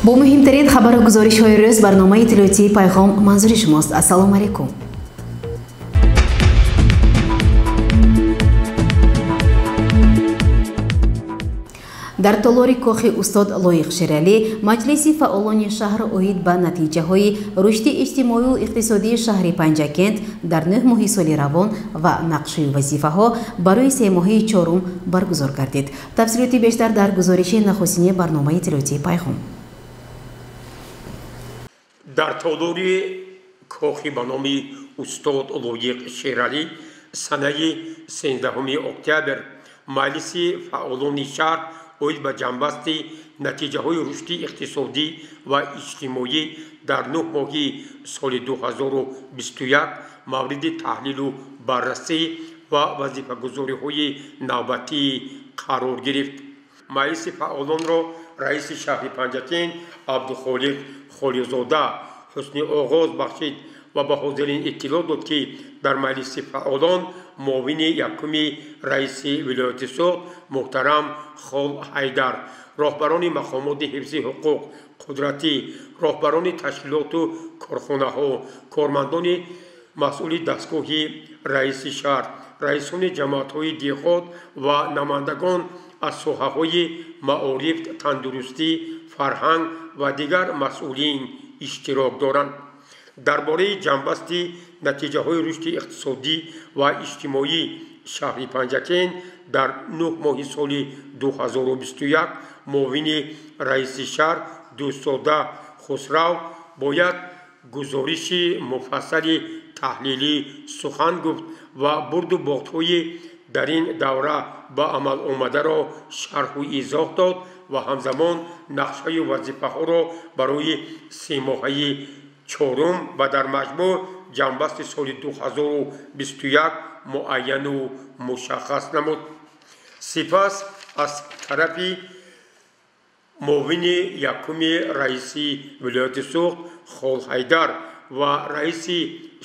Бо муҳимтарин хабару гузоришҳои рӯз барномаи иттилоотии Пайғом манзури шумост. Ассалому алайкум. Дар толори кохи устод Лоиқ Шералӣ маҷлиси фаъолони шаҳр оид ба натиҷаҳои рушди иҷтимоию иқтисодии шаҳри Панҷакент дар 9 моҳи соли равон ва нақшию вазифаҳо барои семоҳаи чорум баргузор гардид. Тафсилоти бештар дар гузориши нахустини барномаи иттилоотии Пайғом. Дар толори кохи ба номи устод Лоиқ Шералӣ санаи 13 октябр маҷлиси фаъолони шаҳр оид ба ҷамъбасти натиҷаҳои рушди иқтисодӣ ва иҷтимоӣ дар 9 моҳи соли 2021 мавриди таҳлилу баррасӣ ва вазифагузориҳои навбатӣ қарор гирифт. Маҷлиси фаъолонро раиси шаҳри Панҷакент Абдухолиқ Холиқзода ҳусни оғоз бахшид ва ба ҳозирин иттилоъ дод, ки дар маҷлиси фаъолон муовини якуми раиси вилояти Суғд муҳтарам Хол Ҳайдар, роҳбарони мақомоти ҳифзи ҳуқуқ, қудратӣ, роҳбарони ташкилоту корхонаҳо, кормандони масъули дастгоҳи раиси шаҳр, раисони ҷамоатҳои деҳот ва намояндагон аз соҳаҳои маориф, тандурустӣ, фарҳанг ва дигар масъулин иштирок доранд. Дар бораи ҷамъбасти натиҷаҳои рушди иқтисодӣ ва иҷтимоии шаҳри Панҷакент дар 9 моҳи соли 2021 муовини раиси шаҳр Дӯстзода Хусрав бо як гузориши муфассали таҳлилӣ сухан гуфт ва бурду бохтҳои дар ин давра ба амал омадаро шарҳу изоҳ дод ва ҳамзамон нақшаю вазифаҳоро барои семоҳаи чорум ва дар маҷмӯъ ҷамъбасти соли 2021 муайяну мушаххас намуд. Сипас аз тарафи муовини якуми раиси вилояти Суғд Хол Ҳайдар ва раиси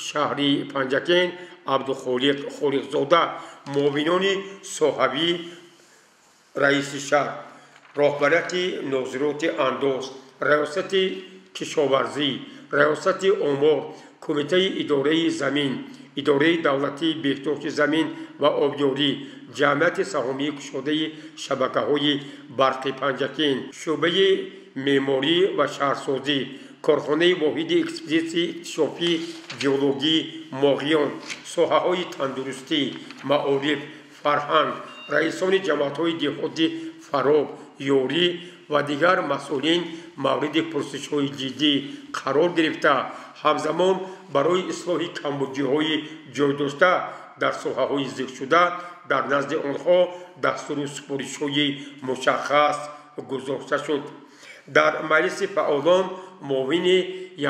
шаҳри Панҷакент Абдухолиқ Холиқзода, муовинони соҳавии раиси шаҳр, роҳбарияти нозироти андоз, раёсати кишоварзӣ, раёсати омор, кумитаи идораи замин, идораи давлатии беҳдошти замин ва обёрӣ, ҷамъияти саҳомии кушодаи шабакаҳои барқи Панҷакент, шӯъбаи меъморӣ ва шаҳрсозӣ, корхонаи воҳиди экспедитсияи иктишофии геологии Моғиён, соҳаҳои тандурустӣ, маориф, фарҳанг, раисони ҷамоатҳои деҳоти Фароб, Ёрӣ ва дигар масъулин мавриди пурсишҳои ҷиддӣ қарор гирифта, ҳамзамон барои ислоҳи камбудиҳои ҷойдошта дар соҳаҳои зикршуда дар назди онҳо дастуру супоришҳои мушаххас гузошта шуд. Дар маҷлиси фаъолон муовини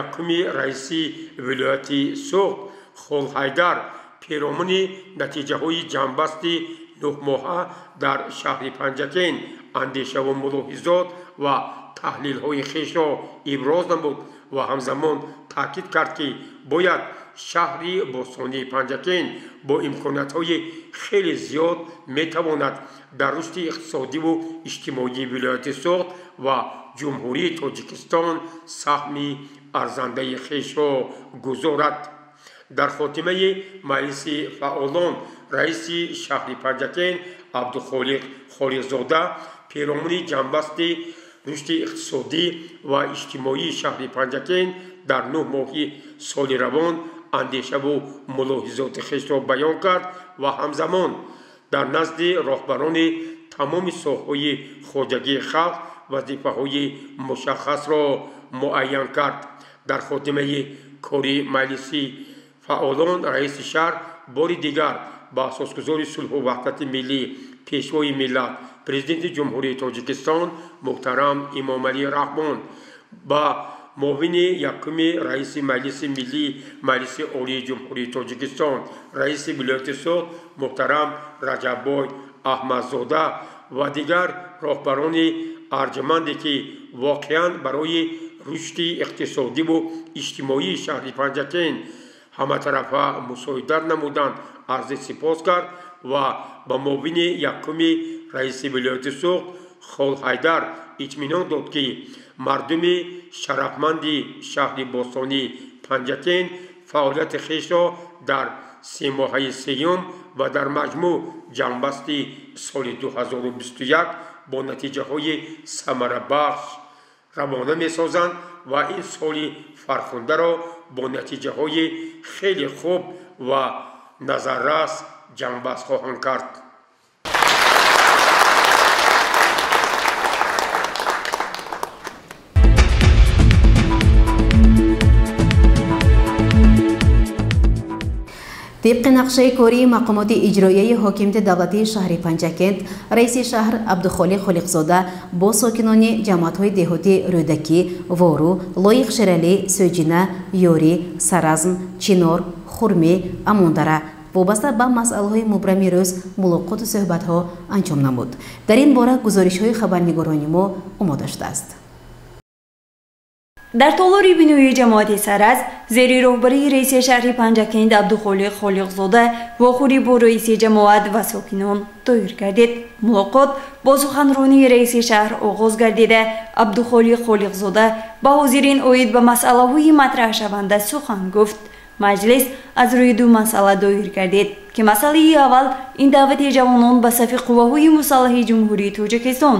якуми раиси вилояти Суғд Хол Ҳайдар перомуни натиҷаҳои ҷамъбасти 9 моҳа дар шаҳри Панҷакент андешаву мулоҳизот ва таҳлилҳои хешро иброз намуд ва ҳамзамон таъкид кард, ки бояд шаҳри бостонии Панҷакент бо имкониятҳои хеле зиёд метавонад дар рушди иқтисодиву иҷтимоии вилояти Суғд ва Ҷумҳурии Тоҷикистон саҳми арзандаи хешро гузорад. Дар хотимаи маҷлиси фаъолон раиси шаҳри Панҷакент Абдухолиқ Холиқзода перомуни ҷамъбасти рушди иқтисодӣ ва иҷтимоии шаҳри Панҷакент дар 9 моҳи соли равон андешаву мулоҳизоти хешро баён кард ва ҳамзамон дар назди роҳбарони тамоми соҳаҳои хоҷагии халқ вазифаҳои мушаххасро муайян кард. Дар хотимаи кори маҷлиси фаъолон раиси шаҳр бори дигар ба асосгузори сулҳу ваҳдати миллӣ, пешвои миллат, президенти Ҷумҳурии Тоҷикистон муҳтарам Эмомалӣ Раҳмон, ба муовини якуми раиси Маҷлиси миллӣ Маҷлиси Олии Ҷумҳурии Тоҷикистон, раиси вилояти Суғд муҳтарам Раҷаббой Аҳмадзода ва дигар роҳбарони арҷманде, ки воқеан барои рушди иқтисодиву иҷтимоии шаҳри Панҷакент ҳаматарафа мусоидат намуданд, арзи сипос кард ва ба муовини якуми раиси вилояти Суғд Хол Ҳайдар итминон дод, ки Мардуми шарафманди шаҳри бостонии Панҷакент фаъолияти хешро дар семоҳаи сеюм ва дар маҷмӯъ ҷамъбасти соли 2021 бо натиҷаҳои самарабахш равона месозанд ва ин соли фархундаро бо натиҷаҳои хеле хуб ва назаррас ҷамъбаст хоҳанд кард. Тибқи нақшаи кории мақомоти иҷроияи ҳокимияти давлатии шаҳри Панҷакент, раиси шаҳр Абдухолиқ Холиқзода бо сокинони ҷамоатҳои деҳоти Рӯдакӣ, Вору, Лоиқ Шералӣ, Сӯҷина, Ёрӣ, Саразм, Чинор, Хурмӣ, Амондара вобаста ба масъалаҳои мубрами рӯз мулоқоту суҳбатҳо анҷом намуд. Дар ин бора гузоришҳои хабарнигорони мо омода шудааст. Дар толори бинои ҷамоати Саразм зери роҳбарии раиси шаҳри Панҷакент Абдухолиқ Холиқзода вохӯрӣ бо раиси ҷамоат ва сокинон доир гардид. Мулоқот бо суханронии раиси шаҳр оғоз гардида, Абдухолиқ Холиқзода ба ҳозирин оид ба масъалаҳои матраҳшаванда сухан гуфт. Маҷлис аз рӯи ду масъала доир гардид, ки масъалаи аввал ин даъвати ҷавонон ба сафи қувваҳои мусаллаҳи Ҷумҳурии Тоҷикистон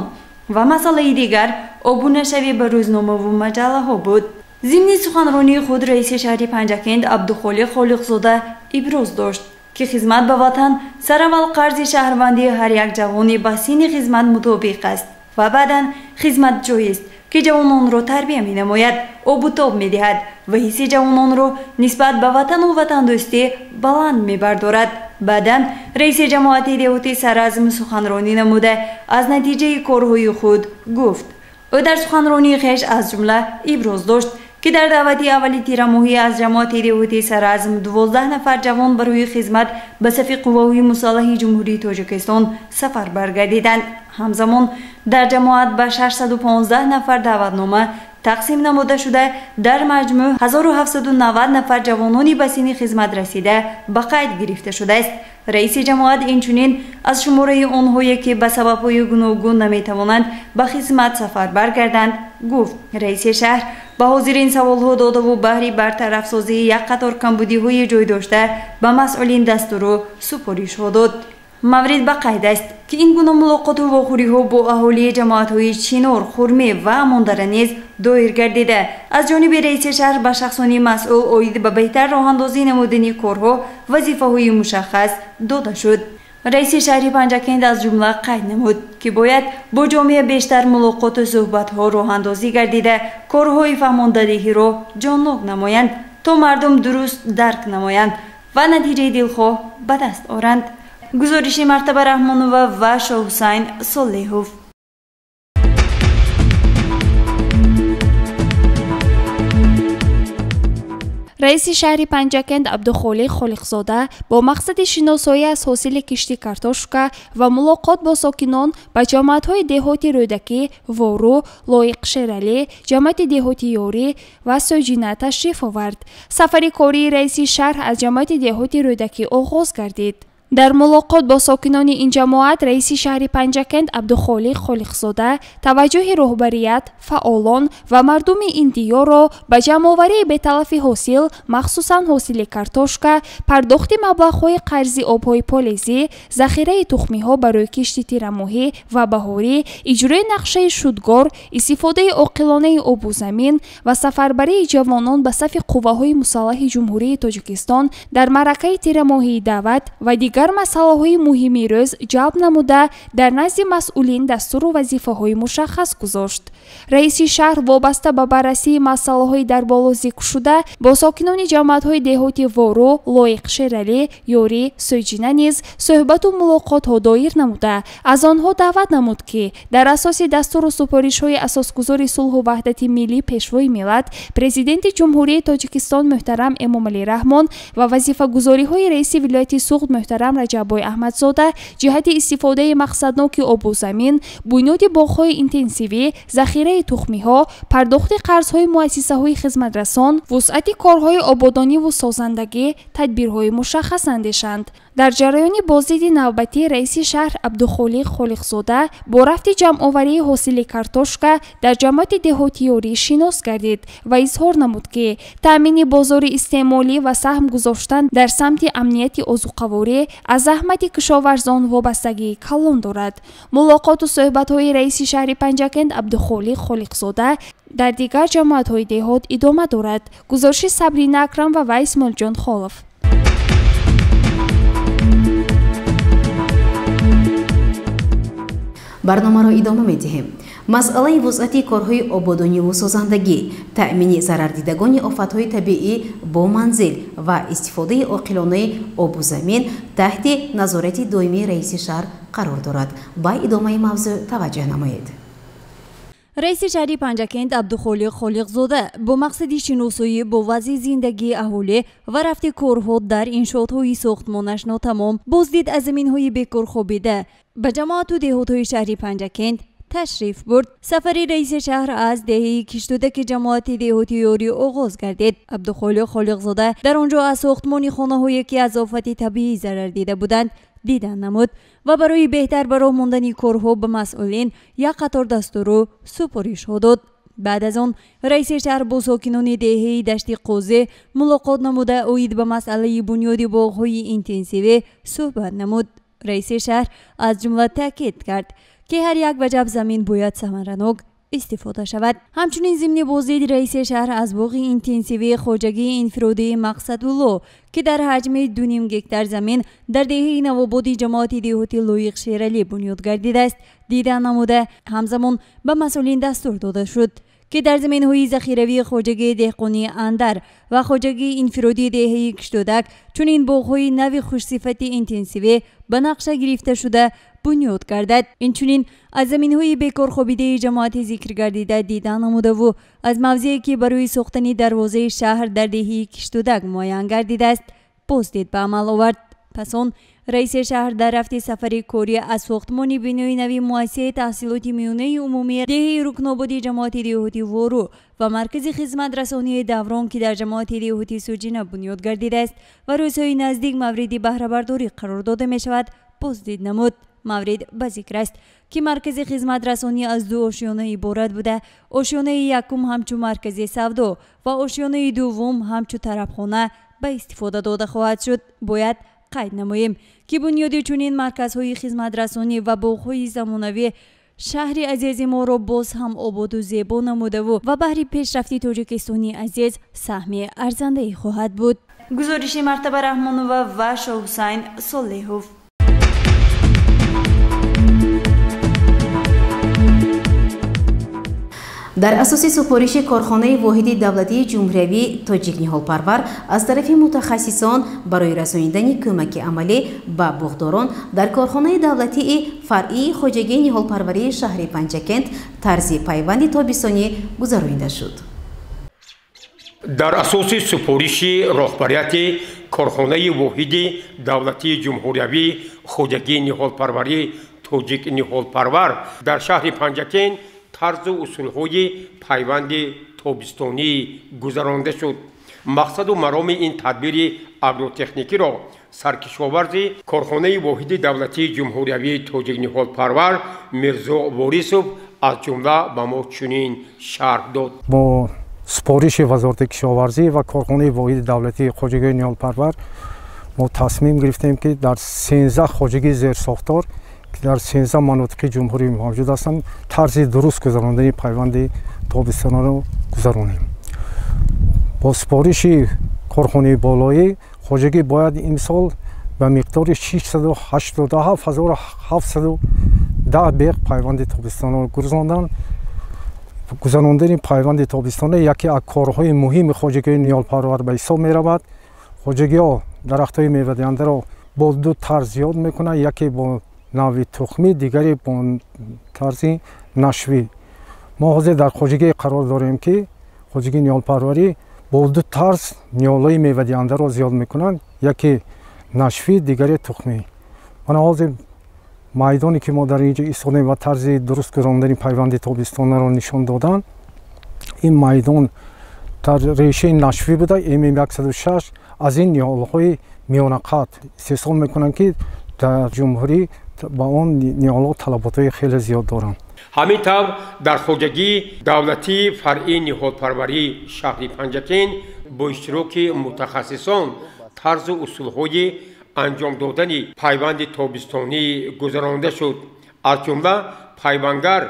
ва масъалаи дигар обунашавӣ ба рӯзномаву маҷаллаҳо буд. Зимни суханронии худ раиси шаҳри Панҷакент Абдухолиқ Холиқзода иброз дошт, ки хизмат ба ватан сараввал қарзи шаҳрвандии ҳар як ҷавоне ба синни хизмат мутобиқ аст ва баъдан хизмат ҷойест, ки ҷавононро тарбия менамояд, обутоб медиҳад ва ҳисси ҷавононро нисбат ба ватану ватандӯстӣ баланд мебардорад. Баъдан раиси ҷамоати деҳоти Саразм суханронӣ намуда аз натиҷаи корҳои худ гуфт. Ӯ дар суханронии хеш аз ҷумла иброз дошт, ки дар даъвати аввали тирамоҳӣ аз ҷамоати деҳоти Саразм 12 нафар ҷавон барои хизмат ба сафи қувваҳои мусаллаҳи Ҷумҳурии Тоҷикистон сафар баргардиданд. Ҳамзамон дар ҷамоат ба 615 нафар даъватнома тақсим намуда шуда, дар маҷмӯъ 1790 нафар ҷавонони ба синни хизмат расида ба қайд гирифта шудааст. Раиси ҷамоат инчунин аз шумораи онҳое, ки ба сабабҳои гуногун наметавонанд ба хизмат сафар баргарданд, гуфт. Раиси шаҳр ба ҳозирин саволҳо додаву баҳри бартарафсозии як қатор камбудиҳои ҷой дошта ба масъулин дастуру супоришҳо дод. Маврид ба қайд аст, ки ин гуна мулоқоту вохӯриҳо бо аҳолии ҷамоатҳои Чинор, Хурме ва Амондара низ доир гардида, аз ҷониби раиси шаҳр ба шахсони масъул оид ба беҳтар роҳандозӣ намудани корҳо вазифаҳои мушаххас дода шуд. Раиси шаҳри Панҷакент аз ҷумла қайд намуд, ки бояд бо ҷомеа бештар мулоқоту суҳбатҳо роҳандозӣ гардида, корҳои фаҳмондадиҳиро ҷоннок намоянд, то мардум дуруст дарк намоянд ва натиҷаи дилхоҳ ба даст оранд. Гузориши Мартаба Раҳмонова ва Шоҳҳусайн Солеҳов. Раиси шаҳри Панҷакент Абдухолиқ Холиқзода бо мақсади шиносоӣ аз ҳосили кишти картошка ва мулоқот бо сокинон ба ҷамоатҳои деҳоти Рӯдакӣ, Вору, Лоиқ Шералӣ, ҷамоати деҳоти Ёрӣ ва Сӯҷина ташриф овард. Сафари кории раиси шаҳр аз ҷамоати деҳоти Рӯдакӣ оғоз гардид. Дар мулоқот бо сокинони ин ҷамоат раиси шаҳри Панҷакент Абдухолиқ Холиқзода таваҷҷӯҳи роҳбарият, фаъолон ва мардуми ин диёрро ба ҷамъоварии беталафи ҳосил, махсусан ҳосили картошка, пардохти маблағҳои қарзи обҳои полезӣ, захираи тухмиҳо барои кишти тирамоҳӣ ва баҳорӣ, иҷрои нақшаи шудгор, истифодаи оқилонаи обу замин ва сафарбарии ҷавонон ба сафи қувваҳои мусаллаҳи Ҷумҳурии Тоҷикистон дар маъракаи тирамоҳии даъват ва дигар масъалаҳои муҳими рӯз ҷалб намуда, дар назди масъулин дастуру вазифаҳои мушаххас гузошт. Раиси шаҳр вобаста ба баррасии масъалаҳои дар боло зикршуда бо сокинони ҷамоатҳои деҳоти Вору, Лоиқ Шералӣ, Ёрӣ, Сӯҷина низ суҳбату мулоқотҳо доир намуда, аз онҳо даъват намуд, ки дар асоси дастуру супоришҳои асосгузори сулҳу ваҳдати миллӣ, Пешвои миллат, Президенти Ҷумҳурии Тоҷикистон муҳтарам Эмомалӣ Раҳмон ва вазифагузориҳои раиси вилояти Суғд муҳтарам Раҷаббой Аҳмадзода ҷиҳати истифодаи мақсадноки обу замин, бунёди боғҳои интенсивӣ, захираи тухмиҳо, пардохти қарзҳои муассисаҳои хизматрасон, вусъати корҳои ободониву созандагӣ тадбирҳои мушаххас андешанд. Дар ҷараёни боздиди навбатӣ раиси шаҳр Абдухолиқ Холиқзода бо рафти ҷамъоварии ҳосили картошка дар ҷамоати деҳоти Ёрӣ шинос гардид ва изҳор намуд, ки таъмини бозори истеъмолӣ ва саҳм гузоштан дар самти амнияти озуқаворӣ аз заҳмати кишоварзон вобастагии калон дорад. Мулоқоту суҳбатҳои раиси шаҳри Панҷакент Абдухолиқ Холиқзода дар дигар ҷамоатҳои деҳот идома дорад. Гузориши Сабрина Акрамова ва Исмоилҷон Холов. Барномаро идома медиҳем. Масъалаи вусъати корҳои ободониву созандагӣ, таъмини зарардидагони офатҳои табиӣ бо манзил ва истифодаи оқилонаи обу замин таҳти назорати доимии раиси шаҳр қарор дорад. Ба идомаи мавзӯъ таваҷҷӯҳ намоед. Раиси шаҳри Панҷакент Абдухолиқ Холиқзода бо мақсади шиносоӣ бо вазъи зиндагии аҳолӣ ва рафти корҳо дар иншоотҳои сохтмонаш нотамом боздид аз заминҳои бекорхобида ба ҷамоату деҳотҳои шаҳри Панҷакент ташриф бурд. Сафари раиси шаҳр аз деҳаи Киштудаки ҷамоати деҳоти Ёрӣ оғоз гардид. Абдухолиқ Холиқзода дар он ҷо аз сохтмони хонаҳое ки аз офати табиӣ зарар дида буданд дидан намуд ва барои беҳтар ба роҳ мондани корҳо ба масъулин як қатор дастуру супоришҳо дод. Баъд аз он раиси шаҳр бо сокинони деҳаи Дашти Қозӣ мулоқот намуда оид ба масъалаи бунёди боғҳои интенсивӣ суҳбат намуд. Раиси шаҳр аз ҷумла таъкид кард, ки ҳар як ваҷаб замин бояд самаранок истифода шавад. Ҳамчунин зимни боздиди раиси шаҳр аз боғи интенсивии хоҷагии инфиродии Мақсадулло, ки дар ҳаҷми 2,5 гектар замин дар деҳаи Навободи ҷамоати деҳоти Лоиқ Шералӣ бунёд гардидааст, дида намуда ҳамзамон ба масъулин дастур дода шуд, ки дар заминҳои захиравии хоҷагии деҳқонии Андар ва хоҷагии инфиродии деҳаи Киштудак чунин боғҳои нави хушсифати интенсивӣ ба нақша гирифта шуда бунёд гардад. Инчунин аз заминҳои бекорхобидаи ҷамоати зикргардида дида намудаву аз мавзее ки барои сохтани дарвозаи шаҳр дар деҳаи Киштудак муайян гардидааст боздид ба амал овард. Пас он раиси шаҳр дар рафти сафари корӣ аз сохтмони бинои нави муассисаи таҳсилоти миёнаи умумии деҳаи Рукнободи ҷамоати деҳоти Вору ва маркази хизматрасонии Даврон, ки дар ҷамоати деҳоти Суҷина бунёд гардидааст ва рӯзҳои наздик мавриди баҳрабардорӣ қарор дода мешавад, боздид намуд. Маврид ба зикр аст, ки маркази хизматрасонӣ аз ду ошёна иборат буда, ошёнаи якум ҳамчун маркази савдо ва ошёнаи дуввум ҳамчун тарабхона ба истифода дода хоҳад шуд. Бояд қайд намоем, ки бунёди чунин марказҳои хизматрасонӣ ва боғҳои замонавӣ шаҳри азизи моро боз ҳам ободу зебо намудаву ва баҳри пешрафти Тоҷикистони азиз саҳми арзандае хоҳад буд. Гузориши Мартаба Раҳмонова ва Шоҳҳусайн Солеҳов. Дар асоси супориши корхонаи воҳиди давлатии ҷумҳуриявии Тоҷикниҳолпарвар аз тарафи мутахассисон барои расонидани кӯмаки амалӣ ба боғдорон дар корхонаи давлатии фаръии хоҷагии ниҳолпарварии шаҳри Панҷакент тарзи пайванди тобистонӣ гузаронида шуд. Дар асоси супориши роҳбарияти корхонаи воҳиди давлатии ҷумҳуриявии хоҷагии ниҳолпарварии Тоҷикниҳолпарвар дар шаҳри Панҷакент тарзу усулҳои пайванди тобистонӣ гузаронда шуд. Мақсаду мароми ин тадбири агротехникиро саркишоварзи корхонаи воҳиди давлатии ҷумҳуриявии Тоҷикниҳолпарвар Мирзо Ворисов аз ҷумла ба мо чунин шарҳ дод. Бо супориши вазорати кишоварзӣ ва корхонаи воҳиди давлатии хоҷагии ниҳолпарвар мо тасмим гирифтем, ки дар 13 хоҷагии зерсохтор ки дар 13 манотиқи ҷумҳурӣ мавҷуд ҳастанд, тарзи дуруст гузарондани пайванди тобистонаро гузаронем. Бо супориши корхонаи болоӣ хоҷагӣ бояд имсол ба миқдори 687 710 беғ пайванди тобистонаро гузаронданд. Гузарондани пайванди тобистона яке аз корҳои муҳими хоҷагии ниҳолпарвар ба ҳисоб меравад. Хоҷагиҳо дарахтҳои мевадиҳандаро бо ду тарз зиёд мекунанд: яке бо навъи тухмӣ, дигаре бо тарзи нашвӣ. Мо ҳозир дар хоҷагие қарор дорем, ки хоҷагии ниҳолпарварӣ бо ду тарз ниҳолҳои мевадиҳандаро зиёд мекунанд: яке нашвӣ, дигаре тухмӣ. Мана ҳозир майдоне ки мо дар инҷо истодем ва тарзи дуруст гузарондани пайванди тобистонаро нишон доданд, ин майдон дар решаи нашвӣ буда, ММ 106 аз ин ниҳолҳои миёнақад истеҳсол мекунанд, ки дар ҷумҳурӣ ба он ниҳолҳо талаботҳои хеле зиёд доранд. Ҳамин тавр дар хоҷагии давлатии фаръии ниҳолпарварии шаҳри Панҷакент бо иштироки мутахассисон тарзу усулҳои анҷом додани пайванди тобистонӣ гузаронида шуд. Аз ҷумла пайвандгар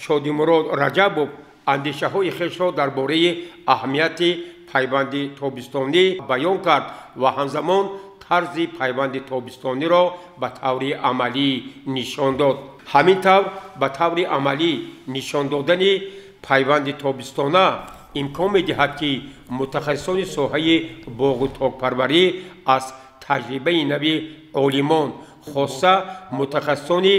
Шодимурод Раҷабов андешаҳои хешро дар бораи аҳамияти пайванди тобистонӣ баён кард ва ҳамзамон тарзи пайванди тобистониро ба таври амалӣ нишон дод. Ҳамин тавр ба таври амалӣ нишон додани пайванди тобистона имкон медиҳад, ки мутахассисони соҳаи боғу токпарварӣ аз таҷрибаи нави олимон, хоса мутахассисони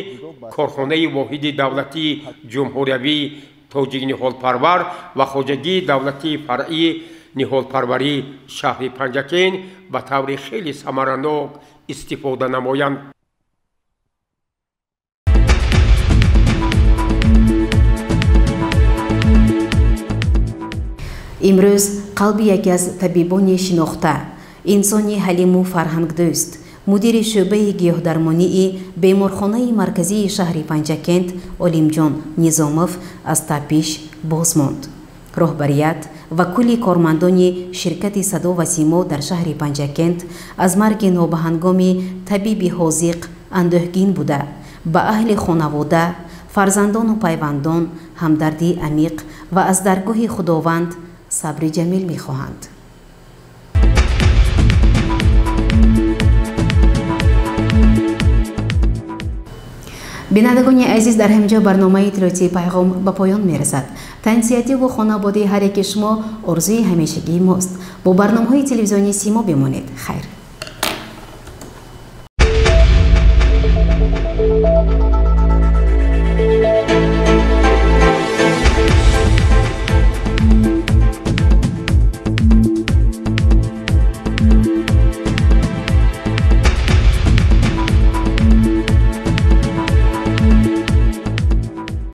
корхонаи воҳиди давлатии ҷумҳуриявии Тоҷикниҳолпарвар ва хоҷагии давлатии фаръии ниҳолпарварии шаҳри Панҷакент ба таври хеле самаранок истифода намоянд. Имрӯз қалби яке аз табибони шинохта, инсони ҳалиму фарҳангдӯст, мудири шӯъбаи гиёҳдармонии беморхонаи марказии шаҳри Панҷакент Олимҷон Низомов аз тапиш боз монд. Роҳбарият ва кулли кормандони ширкати Садо ва Симо дар шаҳри Панҷакент аз марги нобаҳангоми табиби ҳозиқ андӯҳгин буда, ба аҳли хонавода, фарзандону пайвандон ҳамдардии амиқ ва аз даргоҳи Худованд сабри ҷамил мехоҳанд. Бинандагони азиз, дар ҳамин ҷо барномаи иттилоотии Пайғом ба поён мерасад. Тансиҳативу хонаводаи ҳар яки шумо орзуи ҳамешагии мост. Бо барномаҳои телевизионии Симо бимонед. Хайр.